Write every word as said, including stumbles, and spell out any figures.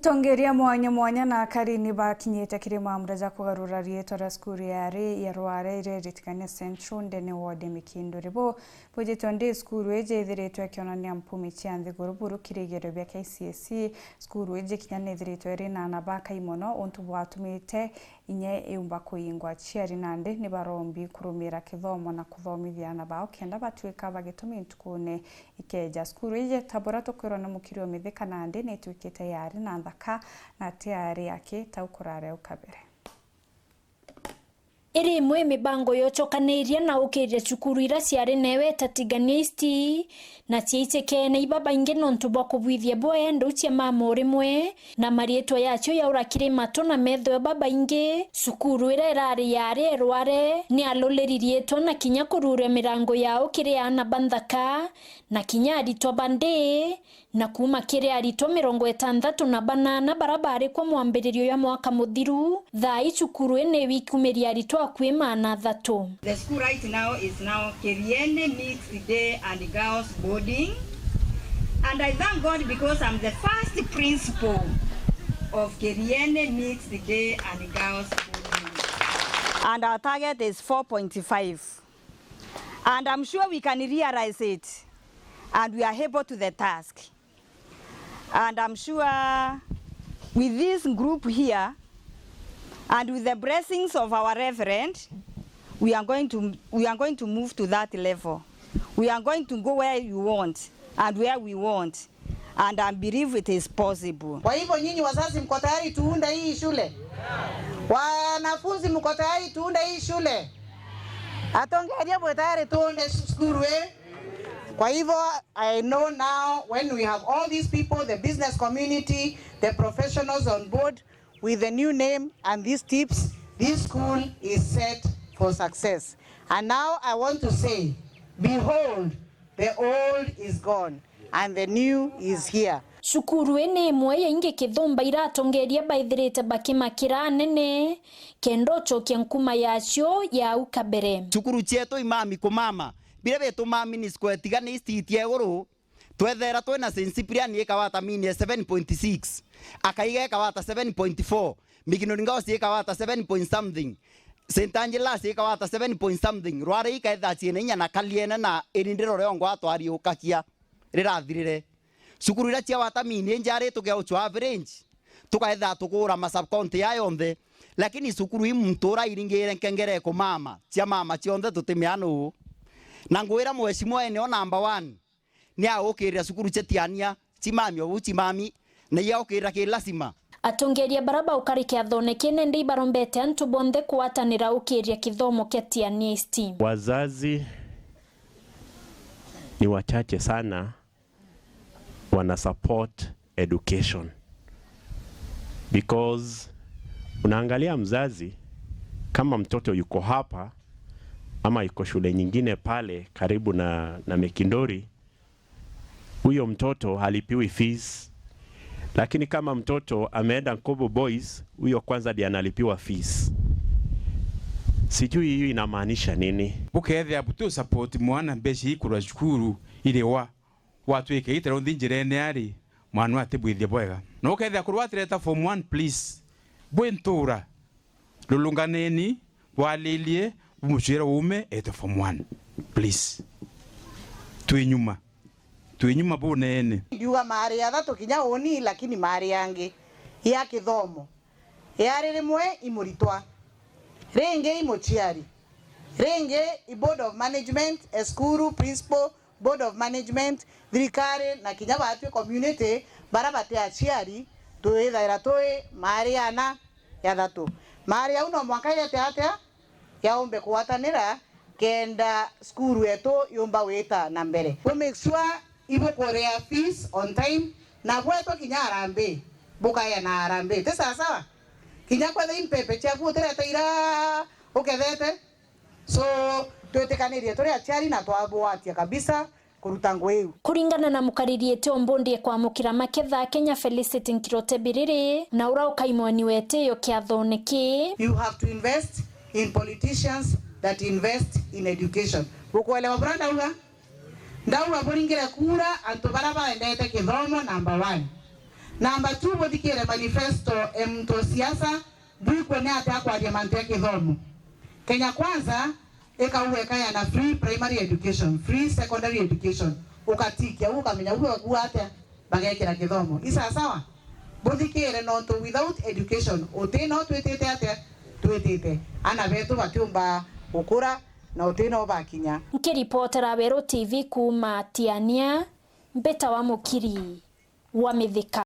Atongeria mwanya mwanya na akari ni bakinyite kiri maamura ja kugarura riitwa ria cukuru yari ya Rware iria iritikania Central ndene ward ya Mikinduri. Bo bwijitwe ndi cukuru iji ithiritwe ikionania mpumi cia nthiguru buru kirigirio bia K C S E. Cukuru iji kinya ni ithiritwe iri na aana bakai mono, untu bwatumite inya iumba kuingwa. Aciari nandi ni barombi kurumira kithomo na kuthomithia aana bao kenda batuika bagitumi ntukune ikeja. Cukuru iji ta buria tukwirwa na mukiri o mithika nandi ni itwikite yari na nthaka na ti yari aki ta ukurare au kabere. Iri imwe ya mibango yocokaniria na ukiria cukuru iria ciari newe ta Tigania East, na ciaitikene ibabaingi nontu bwa kubwithia bwea ndau cia mama urimwe, na mariitwa yacio yaura kiri matu na metho ya babaingi. Cukuru iria irari yari e Rware ni aluliri riitwa na kinya kururia mirango yao kiri aana ba nthaka, na kinya aritwa ba ndi, na kuuma kiri aritwa mirongo itantatu na banana bara bari kwa mwambiririo ya mwaka muthiru, thaa ii cukuru ii ni wikumiria aritwa akui maana athatu. The school right now is now Kiriene Mixed Day and Girls Boarding. And I thank God because I'm the first principal of Kiriene Mixed Day and Girls Boarding. And our target is four point five. And I'm sure we can realize it. And we are able to the task. And I'm sure with this group here and with the blessings of our Reverend, we are going to, we are going to move to that level. We are going to go where you want and where we want. And I believe it is possible. Kwa hivyo nyinyi wazazi mko tayari tuunde hii shule? Wanafunzi mko tayari tuunde hii shule? Atongeria bwe tayari tuunde cukuru, eh? Kwa hivyo, I know now when we have all these people, the business community, the professionals on board with the new name and these tips, this school is set for success. And now I want to say, behold, the old is gone and the new is here. Cukuru ii ni imwe ya ingi kithumba iratongeria baithirite bakimakira anene kenda ucokia nkuma yacio ya au kabere. Cukuru cietu imami kumama, biria bitumaa minisco itiganite iti ya iguru, twethera twina Saint Cyprian ikawata mini ya seven point six, Akaiga ikawata seven point four, Mikinori Ngaosi ikawata seven point something, Saint Angelas ikawata seven point something, Rware ikaetha ciina inya na Kariene na irindiro riongo atwari ukakia rirathirire. Cukuru iria ciawata mini injari tugeocwa average, tukaetha tukura ma sub county ya yonthe, lakini cukuru ii muntu urairingire nkengere kumama, cia mama cionthe tutimiana uu. Na ngwira mheshimiwa eneo number one, ni aukirira cukuru cia Tiania, cimami o uu cimami, na iaukirira ki lazima. Atongeria bara baukarike athonekene ndi ibarombete antu bonthe kugwatanira ukiria kithomo kia Tiania East. Wazazi ni wachache sana wana support education, because unaangalia mzazi, kama mtoto yuko hapa ama yuko shule nyingine pale karibu na, na Mikindori, huyo mtoto halipiwi fees, lakini kama mtoto ameenda Nkobo Boys, huyo kwanza ndiye analipiwa fees. Sijui hiyo inamaanisha nini? Bukethia butu support mwana mbeca ikurwa cukuru iri wa, watwike itero nthi njirene ari, mwana atibwithie bwega. Na ukethia kurwa atireta form one, please, bwi ntura, rulunganeni, bwalilie, bumucwire uume ete form one, please. Twi nyuma, twi nyuma buneene. Ndiuga maari athatu kinya uni, lakini maari angi ya kithomo. Yari rimwe i muritwa, ringi i muciari, ringi i board of management, a school principal, board of management, thirikari na kinya batwi community bara bati aciari, twithaira twi maari ana ya thatu. Maari au no mwanka yete atia yaumbe kugwatanira kenda cukuru yetu yumba gwita na mbere. We make sure ibukuria fees on time, na bwetwa kinya harambee, bukaya na harambee. Ti sawa sawa? Kinya kwetha impepe ciaku utireta ira ukethete. So, twitikanirie turi aciari na twabwatia kabisa kuruta ngugi iu. Kuringana na mukariri iti o mbundi ekwamukira maketha Kenya Felicity Nkirote Biriri, na ura ukaimwani wetio kiathone ki. You have to invest in politicians that invest in education. Bukwelewa bura ndauga? Ndauga buringire kura antu bara baendete kithomo number one. Namba two, buthikire manifesto e muntu o siasa, bwikwe ni atia akwaria mantu ya kithomo. Kenya Kwanza ikauga ikaeana free primary education, free secondary education. Ukatikia u ukamenya u bagua atia bagekira kithomo. I sawa sawa? Buthikire nontu without education, uti no twitite atia? Twitite. Ana betu batiumba gukura na uti no bakinya. Nkiripotera Weru T V kuuma Tiania, mbitawa Mukiri wa Mithika.